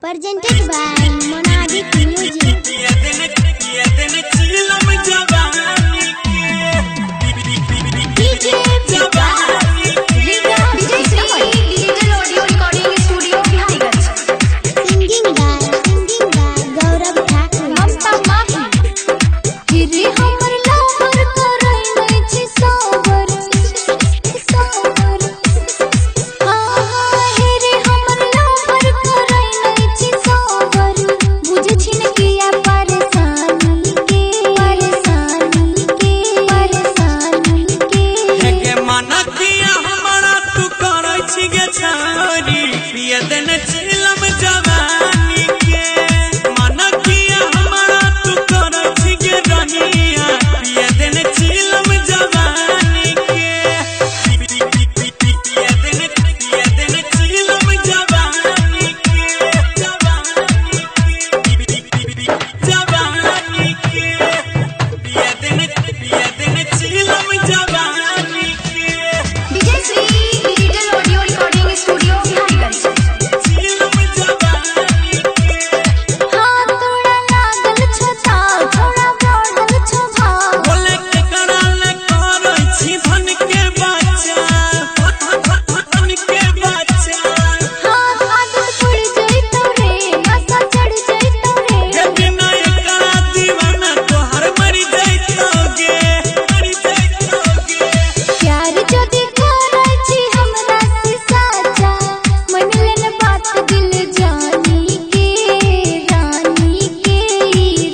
Presented by Monadic Music. DJ Vikas, Riga Vijay Shri digital audio recording studio Bihariganj. Singing by Gaurav Thakur. Mamta Mahi हिरे हमर लावर करई नै छी सावर सावर। हाँ हाँ हिरे हमर लावर करई नै छी सावर। बुझै छी न किया परेशानी के परेशानी के परेशानी के। हे मना किया हमरा तू करै छी गे छारी, पिया देने चिलम जवानी के। मना किया हमरा तू करै छी गे रनिया, पिया देने चिलम जवानी के। पिया देने चिलम जवानी के, जवानी के, जवानी के। पिया देने चिलम जवानी के। Vijay Shri digital audio recording studio Bihariganj. चिलम जवानी के। हाँ तोरा लागल छौ ताव, थोड़ा बढ़ल छौ भाव। बोले के कराले करै छी धन के बच्चा, धन के बच्चा। हाँ आदत पड़ जइतौ रे, नशा चढ़ जइतौ रे। हे बिना एकरा दीवाना तोहर मरि जइतौ गे, मरि जइतौ गे। प्यार जदि करै छी हमरा से साचा, मन लेन बात दिल जानी के, रानी के,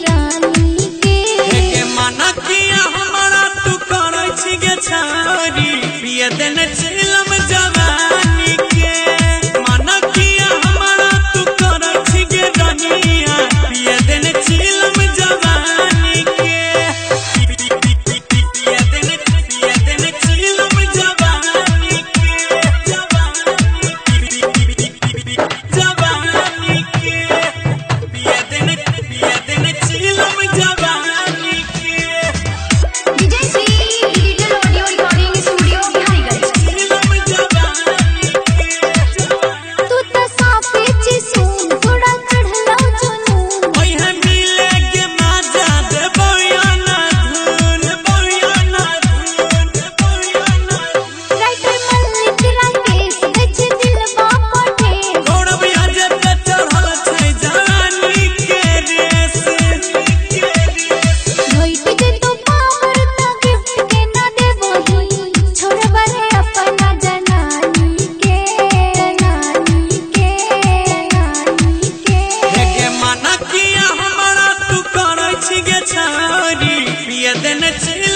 रानी के। हे के मना किया हमरा तू करै छी गे छारी, पिया देने चिलम जवानी के। मना किया हमरा तू करै छी गे रनिया, पिया देने चिलम जवानी के। पिया देने चिलम जवानी के, जवानी जवानी के। पिया देने चिलम जवानी के। Vijay Shri digital audio recording studio Bihariganj. चिलम जवानी के, जवानी। तू त साफे छी सुन, थोड़ा चढ़लौ जुनून। ओहे मिले के मजा देबो या ना धुन, देबो या ना धुन, देबो या ना धुन। राइटर मल्लिक राकेश दै छै दिलबा पठे। गौरव अजय पे चढ़ल छै जवानी के रेस, के रेस। घटि जेतौ पावर त गिफ्ट के ना देबही। छोड़ब रे अपना जनानी के, जनानी के, जनानी के। हे के मना किया हमरा तू करै छी गे छारी, पिया देने चिलम